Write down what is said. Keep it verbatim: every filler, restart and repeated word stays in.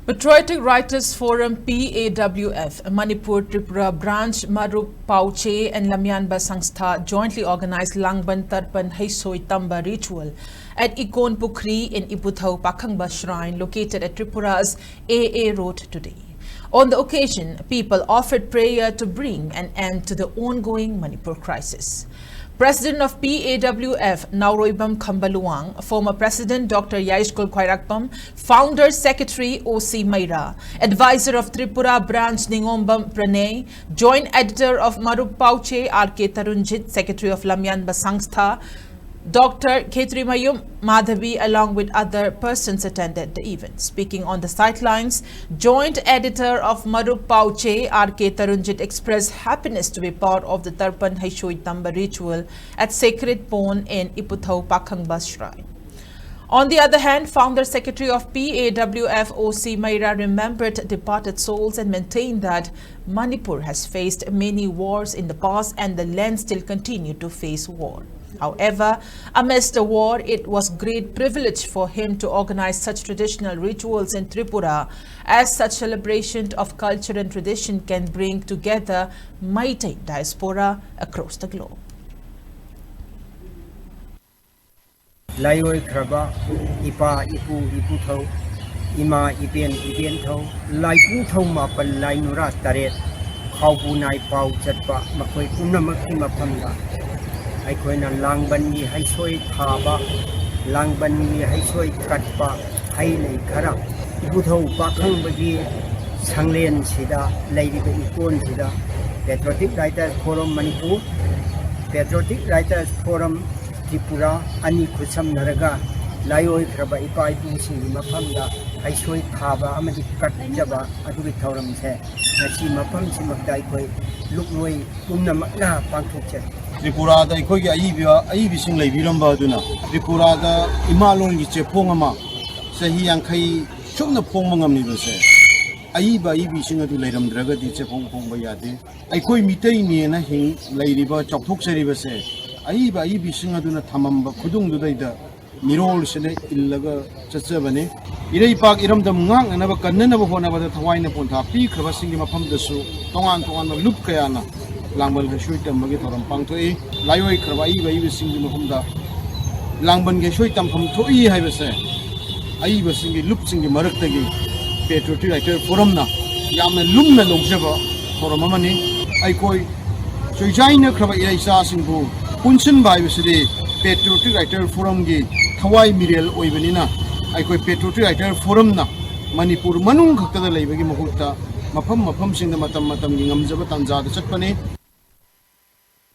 Patriotic Writers Forum, P A W F, Manipur Tripura Branch, Marup Paoche and Lamyanba Sangstha jointly organized Langban Tarpan Heisoi Tamba ritual at Ikon Pukhri in Iputhau Pakhangba Shrine, located at Tripura's A A Road, today. On the occasion, people offered prayer to bring an end to the ongoing Manipur crisis. President of P A W F, Naoroibam Khambaluang, former President Doctor Yaishkul Khwairakpam, Founder Secretary O C Maira, Advisor of Tripura Branch Ningombam Pranay, Joint Editor of Marup Paoche R K Tarunjit, Secretary of Lamyanba Sangstha, Doctor Khetrimayum Madhavi, along with other persons, attended the event. Speaking on the sidelines, Joint Editor of Marup Paoche R K Tarunjit expressed happiness to be part of the Tarpan Heisoi Tamba ritual at Sacred Pond in Iputhau Pakhangba Shrine. On the other hand, Founder Secretary of P A W F O C Maira remembered departed souls and maintained that Manipur has faced many wars in the past and the land still continue to face war. However, amidst the war, it was great privilege for him to organize such traditional rituals in Tripura, as such celebration of culture and tradition can bring together Meitei diaspora across the globe. ꯂꯥꯏꯑꯣꯏꯈ꯭ꯔꯕ ꯏꯄꯥ ꯏꯄꯨ ꯏꯄꯨꯊꯧ, ꯏꯃꯥ ꯏꯕꯦꯟ ꯏꯕꯦꯟꯊꯧ, ꯂꯥꯏꯄꯨꯊꯧ ꯃꯥꯄꯜ ꯂꯥꯏꯅꯨꯔꯥ ꯇꯔꯦꯠ, ꯈꯥꯎꯕꯨ ꯅꯥꯏ ꯄꯥꯎ ꯆꯠꯄ ꯃꯈꯣꯏ ꯄꯨꯝꯅꯃꯛꯀꯤ ꯃꯐꯝꯗ ꯑꯩꯈꯣꯏꯅ ꯂꯥꯡꯕꯟꯒꯤ ꯍꯩꯁꯣꯏ ꯊꯥꯕ, ꯂꯥꯡꯕꯟꯒꯤ ꯍꯩꯁꯣꯏ ꯀꯠꯄ, ꯍꯩ ꯂꯩ ꯈꯔ ꯏꯄꯨꯊꯧ ꯄꯥꯈꯪꯕꯒꯤ ꯁꯪꯂꯦꯟꯁꯤꯗ ꯂꯩꯔꯤꯕ ꯏꯀꯣꯟꯁꯤꯗ Patriotic Writers Forum Manipur, Patriotic Writers Forum Tripura ꯑꯅꯤ ꯈꯨꯠꯁꯝꯅꯔꯒ ꯂꯥꯏꯑꯣꯏꯈ꯭ꯔꯕ ꯏꯄꯥ ꯏꯄꯨꯁꯤꯡꯒꯤ ꯃꯐꯝꯗ ꯍꯩꯁꯣꯏ ꯊꯥꯕ ꯑꯃꯗꯤ ꯀꯠꯆꯕ ꯑꯗꯨꯒꯤ ꯊꯧꯔꯝꯁꯦ ꯉꯁꯤ ꯃꯐꯝꯁꯤꯃꯛꯇ ꯑꯩꯈꯣꯏ ꯂꯨꯞꯂꯣꯏ ꯄꯨꯝꯅꯃꯛꯅ ꯄꯥꯡꯊꯣꯛꯆꯔꯤ꯫ ꯇ꯭ꯔꯤꯄꯨꯔꯥꯗ ꯑꯩꯈꯣꯏꯒꯤ ꯑꯏꯕ ꯑꯏꯕꯤꯁꯤꯡ ꯂꯩꯕꯤꯔꯝꯕ ꯑꯗꯨꯅ ꯇ꯭ꯔꯤꯄꯨꯔꯥꯗ ꯏꯃꯥꯂꯣꯟꯒꯤ ꯆꯦꯐꯣꯡ ꯑꯃ ꯆꯍꯤ ꯌꯥꯡꯈꯩ ꯁꯨꯞꯅ ꯐꯣꯡꯕ ꯉꯝꯂꯤꯕꯁꯦ ꯑꯏꯕ ꯑꯏꯕꯤꯁꯤꯡ ꯑꯗꯨ ꯂꯩꯔꯝꯗ꯭ꯔꯒꯗꯤ ꯆꯦꯐꯣꯡ ꯐꯣꯡꯕ ꯌꯥꯗꯦ꯫ ꯑꯩꯈꯣꯏ ꯃꯤꯇꯩꯅꯦꯅ ꯍꯤꯡ ꯂꯩꯔꯤꯕ ꯆꯥꯎꯊꯣꯛꯆꯔꯤꯕꯁꯦ ꯑꯏꯕ ꯑꯏꯕꯤꯁꯤꯡ ꯑꯗꯨꯅ ꯊꯝꯃꯝꯕ ꯈꯨꯗꯨꯡꯗꯨꯗꯩꯗ ꯃꯤꯔꯣꯜꯁꯤꯅ ꯏꯜꯂꯒ ꯆꯠꯆꯕꯅꯤ꯫ ꯏꯔꯩꯄꯥꯛ ꯏꯔꯝꯗꯝ ꯉꯥꯛꯅꯅꯕ ꯀꯟꯅꯅꯕ ꯍꯣꯠꯅꯕꯗ ꯊꯋꯥꯏꯅ ꯄꯣꯟꯊꯥ ꯄꯤꯈ꯭ꯔꯕꯁꯤꯡꯒꯤ ꯃꯐꯝꯗꯁꯨ ꯇꯣꯉꯥꯟ ꯇꯣꯉꯥꯟꯕ ꯂꯨꯞ ꯀꯌꯥꯅ ꯂꯥꯡꯕꯟ ꯍꯩꯁꯣꯏ ꯇꯝꯕꯒꯤ ꯊꯧꯔꯝ ꯄꯥꯡꯊꯣꯛꯏ꯫ ꯂꯥꯏꯑꯣꯏꯈ꯭ꯔꯕ ꯑꯏꯕ ꯑꯏꯕꯁꯤꯡꯒꯤ ꯃꯐꯝꯗ ꯂꯥꯡꯕꯟꯒꯤ ꯍꯩꯁꯣꯏ ꯇꯝꯐꯝ ꯊꯣꯛꯏ ꯍꯥꯏꯕꯁꯦ ꯑꯏꯕꯁꯤꯡꯒꯤ ꯂꯨꯞꯁꯤꯡꯒꯤ ꯃꯔꯛꯇꯒꯤ Patriotic Writer Forumꯅ ꯌꯥꯝꯅ ꯂꯨꯝꯅ ꯂꯧꯖꯕ ꯊꯧꯔꯝ ꯑꯃꯅꯤ꯫ ꯑꯩꯈꯣꯏ ꯆꯣꯏꯖꯥꯏꯅꯈ꯭ꯔꯕ ꯏꯔꯩꯆꯥꯁꯤꯡꯕꯨ ꯄꯨꯟꯁꯤꯟꯕ ꯍꯥꯏꯕꯁꯤꯗꯤ Patriotic Writer Forumꯒꯤ ꯊꯋꯥꯏ ꯃꯤꯔꯦꯜ ꯑꯣꯏꯕꯅꯤꯅ, ꯑꯩꯈꯣꯏ Patriotic Writer Forumꯅ ꯃꯅꯤꯄꯨꯔ ꯃꯅꯨꯡ ꯈꯛꯇꯗ ꯂꯩꯕꯒꯤ ꯃꯍꯨꯠꯇ ꯃꯐꯝ ꯃꯐꯝꯁꯤꯡꯗ ꯃꯇꯝ ꯃꯇꯝꯒꯤ ꯉꯝꯖꯕ ꯇꯥꯟꯖꯥꯗ ꯆꯠꯄꯅꯤ꯫